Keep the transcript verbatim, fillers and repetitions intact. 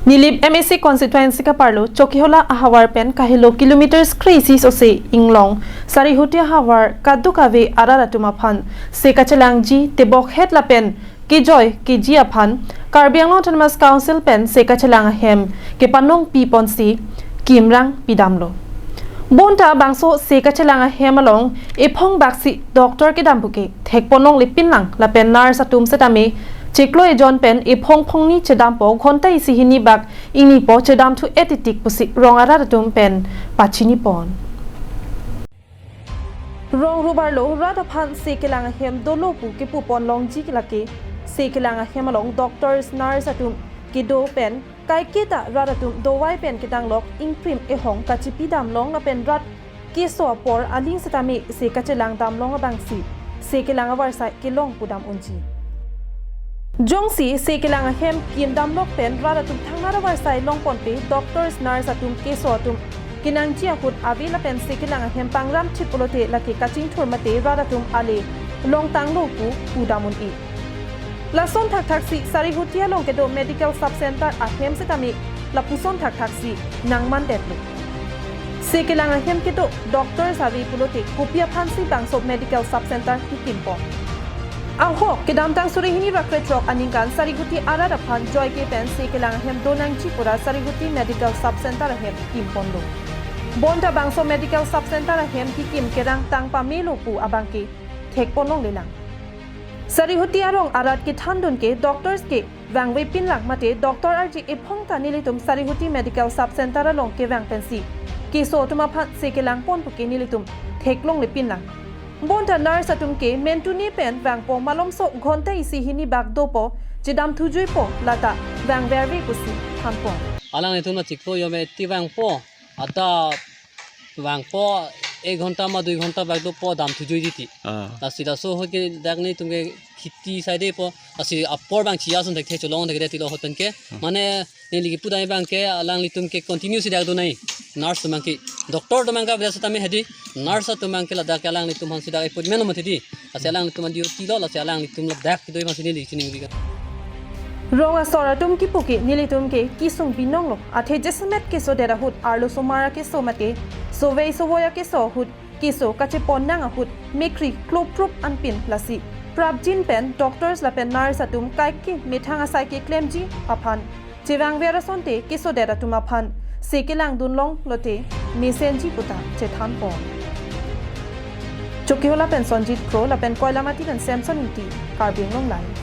Nilip M A C constituency kaparlo Chokihola ahavar pen kahelo kilometers kre-isi sose inglong Sarihuti ahavar kadokave arat atum aphan se kachelangji tebokhet lapen kejoi keji aphan Karbi Anglong Autonomous Council pen se kachelang ahem kepanong piponsi kimrang pidamlo. Bonta bangso se kachelang ahem along ephong baksi doctor kedam puke thekponlongle pinlang lapen nurse atum setame chiklo ejon pen ephong phongni chedampo ghonta isi hini bak ingnipo chedamthu-et tik pusi rong arat atum pen pachinipon. Rong rubarlo rat aphan se kelang ahem dolo pu kepuponlongji lake. Se kelang ahem along doctors, nurse atum kedo pen kaiketa rat atum dovai pen ketanglok ingprim ehong kachipidamlong lapen rat keso apor aling setame se kachelangdamlong abangsi se kelang avarsai kelong pudam unji. Jongsi se kelang ahem kimdamlok pen rat atum thangnat avarsai longponpe doctors, nurse atum keso atum kenangji ahut ave lapen se kelang ahem pangram thip pulote lake kachingthur mate rat atum ale longtanglo pu pudam un-e. Lason thakthaksi Sarihuti along kedo medical sub center ahem setame lapuson thakthaksi nangmandetlo. Se kelang ahem kedo doctors ave pulote kopi aphansi bangso medical sub center kikimpo? Ahok, kedamtang suri hini ra krethrok aningkan Sarihuti arat aphan joike pen se kelang ahem donangji pura Sarihuti medical sub center ahem kimponlo. Bonta bangso medical sub center ahem kikim kerang tang pamelo pu abangke thekponlonglelang. Sarihuti arong arat kethandun ke doctors kevangve pinlang mate doctor arje ephong ta nelitum Sarihuti medical sub center along kevang pensi keso atum aphan se kelangpon puke nelitum theklongle pinlang. Bonta nurse atum ke mentuni pen vangpo malomso ghonta isi hini bak dopo chedamthujuipo lata vangverve pusi thanpon. Alanglitum la chiklo yome ti vangpo, ata vangpo ek ghonta ma dui ghonta bak dopo damthujuiji ti. Ah. Lasi laso ahut ke dak nelitum ke khiti saidepo. Lasi apor abang chiya ason thekthe cholong thekthe tilo ahut pen ke. Hmm. Mane neli kipudam abangke alanglitum ke continue si dak donai. Nurse atum abangke, doctor atum abangke biasa tame hedi. Nurse atum abangke ladak ke alanglitum aphansi dak appointment lo mati di. Lasi alanglitum an duty lo, lasi alanglitum ladak kedo aphansi neli chiningri ka. Rong asor atum kipu ke nelitum ke kesung binonglo. Athe jasemet kesodet ahut arlosomar akeso mate sovei sovoi akeso ahut keso kacheponnang ahut mekri kloprup anpin lasi prapjin pen doctors lapen nurse atum kaike methang asai keklemji aphan chevangver asonte kesodet atum aphan se kelangdunlong lote mesenji puta chethanpon. Chokihola pen Sonjit Kro lapen Koilamati pen Samson Ingti, Karbi Anglong Live.